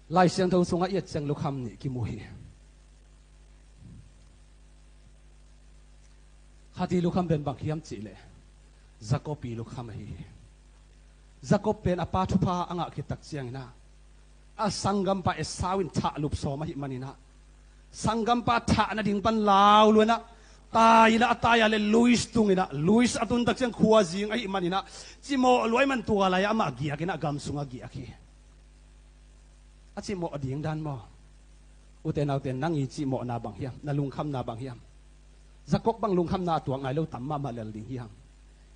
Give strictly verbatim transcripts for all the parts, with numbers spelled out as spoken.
Lai Siangtho sungah i et ciang lukham nih kimu hi. Khat i lukham pen bang hiam cihleh, Jacob i lukham ahi hi. Jacob pen a pa thupha a ngah khit tak ciangin ah, a sanggampa Esau in thah lup sawm ahih manin ah, sanggampa thah nading pan lau luan ah, tai in ah, a tai ah le luis tung in ah, luis a tun tak ciang khua zing ahih manin ah, cimawh lua ahih man tua lai ah amah giak in ah gam sungah giak hi. A cimawh ding dan maw? Ute naute, nang i cimawhna bang hiam? Na lungkhamna bang hiam? Jacob bang lungkhamna a tuak nai lo tam mahmah lel ding hiam?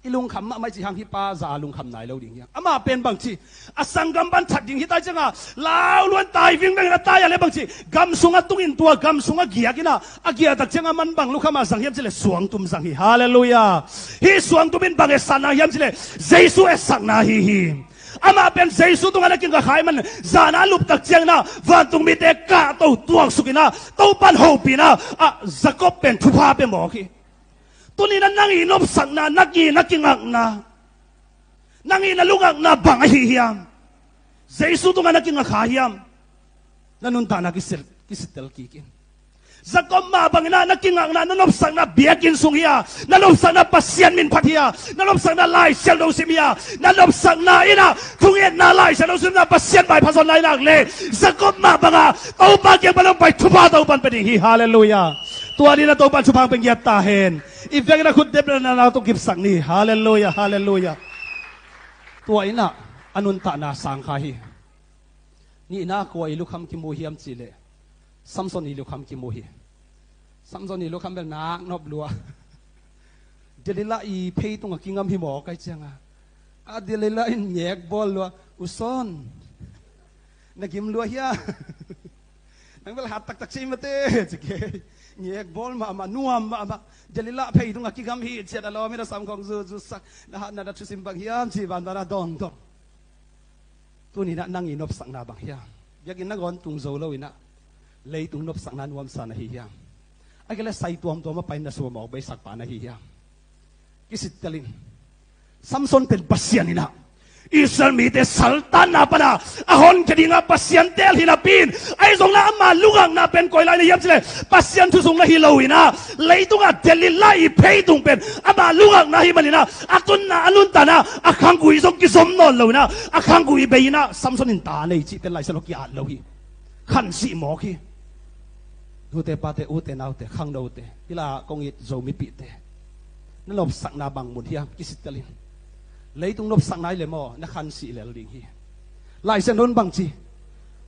I lungkham mahmah i cih hang hih pa za a lungkham nai lo ding hiam? Amah pen bangci, a sanggam pan that ding hi tai ciangah, lau luan tai vingveng in a tai ah le bangci, gam sungah tungin tua gam sungah giak in ah, a giak tak ciangah man bang lukham a zang hiam cihleh suangtum zang hi. Halleluiah. Hih suangtum in bang etsakna hiam cihleh, Jesu etsakna ahi hi. Amah pen Jesu tungah na kingakha ahih man, zan a lup tak ciangin ah, vantung mite kahto tuaksuk in ah, Topa'n hopih in ah, a Jacob pen thupha pia mawk hi. Tuni in ah nang i nopsakna, nang i na kingakna, nang i na lungakna bang ahi hiam? Jesu tungah na kingakha hiam? Na nuntakna kisil, kisittel kik in. Jacob mah bangin ah na kingakna, na nopsakna biakinn sung hi a, na nopsakna Pasian min phat hi a, na nopsakna Lai Siangtho sim hi a, na nopsakna in ah thungetna, Lai Siangtho simna, Pasian maipha zawnna i nak leh, Jacob mah bangah Topa kiang pan hong pai thupha Topa'n pia ding hi. Halleluiah. Tua ni in ah Topa'n thupha pia ngiat ta hen. I veng in ah khut depna na tung kipsak ni. Halleluiah, halleluiah. Tua in ah a nuntakna sang kha hi. Nihna, kua i lukham kimu hiam cihleh, Samson i lukham kimu hi. Samson i lukham bel nak nop lua. Delilah i phei tungah kingam hi mawk ahih ciangah, a Delilah in ngek bawl lua, "U son, na gim lua hia? Nang bel hat taktak ci mate," ci kei. Ngek bawl mahmah, nuam mahmah. Delilah phei tungah kingam hi ciat a lawm in a sam khong zuzutsak. "Na hatna, na thusim bang hiam?" ci banban a dawndawn. Tuni in ah nang i nopsakna bang hiam? Biakinn nangawn tung zo lo in ah, leitung nopsakna nuamsa na hi hiam? Ahih kei leh sai tuamtuam a pai in na sua mawk beisakpa na hi hiam? Kisittel in. Samson pen Pasian in ah Israel mite saltanna pan a, a honkhia dingah Pasian teel hi napi in, ahi zongin ah ama lungakna pen koi lai na hiam cihleh, Pasian thu sung na hi lo in ah, leitungah Delilah i phei tung pen ama lungakna ahih manin ah, a tunna, a nuntakna, a khanggui zong kizom nawn lo in ah, a khanggui bei in ah Samson in ta nei cih pen Lai Siangtho ki-at lo hi. Khansih mawk hi. Nute pate, ute naute, khangnote, hih lai-ah kong it Zomipihte, na nopsakna bang mun hiam? Kisittel in. Leitung nopsakna hi leh maw, na khansih lel ding hi. Lai Siangtho in bang ci?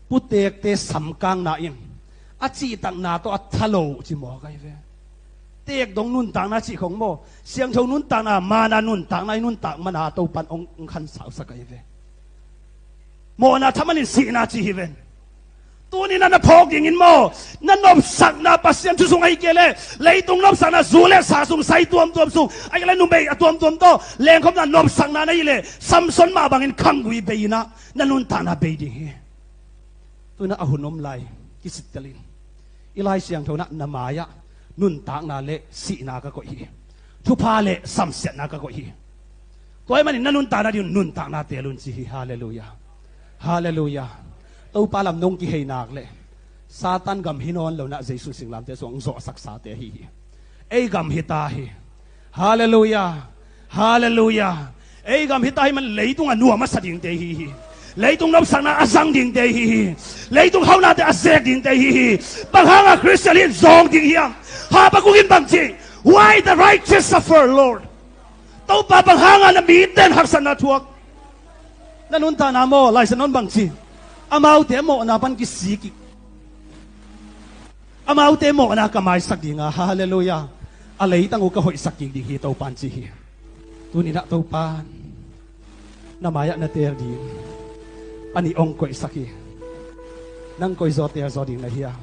Putekte samkangna in a cihtakna tawh a tha lo ci mawk ahi ve. Teek dong nuntakna cih khong maw, siangtho nuntakna, mana nuntakna i nuntak man a Topa'n hong, hong khansausak ahi ve. Mawhna thaman in sihna ci hi ven. Tuni in ah na phawk dingin maw, na nopsakna Pasian thu sung ahih kei leh, leitung nopsakna, zu le sa sung, sai tuamtuam sung, ahih kei leh numei a tuamtuam tawh lengkhopna nopsakna na hih leh, Samson mah bangin khanggui bei in ah na nuntakna bei ding hi. Tu in ah a hun om lai, kisittel in. I Lai Siangtho in ah na mai-ah nuntakna le sihna ka koih hi. Thupha le samsiatna ka koih hi. Tua ahih manin na nuntakna ding un nuntakna teel un ci hi. Halleluiah. Halleluiah. Topa lam nong kihei nak leh, Satan gam hi nawn lo in ah Jesu singlamteh sungah hong zawhsaksate ahi hi. Ei gam hi ta hi. Halleluiah. Halleluiah. Ei gam hi ta ahih man leitung a nuam a sa dingte hi hi. Leitung nopsakna a zang dingte hi hi. Leitung haunate a zek dingte hi hi. Bang hanga Khristian hih zawng ding hiam? Habakkuk in bang ci? "Why the righteous suffer, Lord?" Topa, bang hanga na mite in haksatna thuak? Na nuntakna maw, Lai Siangtho in bang ci? Amaute mawhna pan kisik hi. Amaute mawhna ka maisak ding a, halleluiah, a leitang uh ka hoihsak kik ding hi, Topa'n ci hi. Tuni in ah Topa'n na mai-ah na teel ding panih hong koihsak hi. Nang koi zaw teel zaw ding na hiam?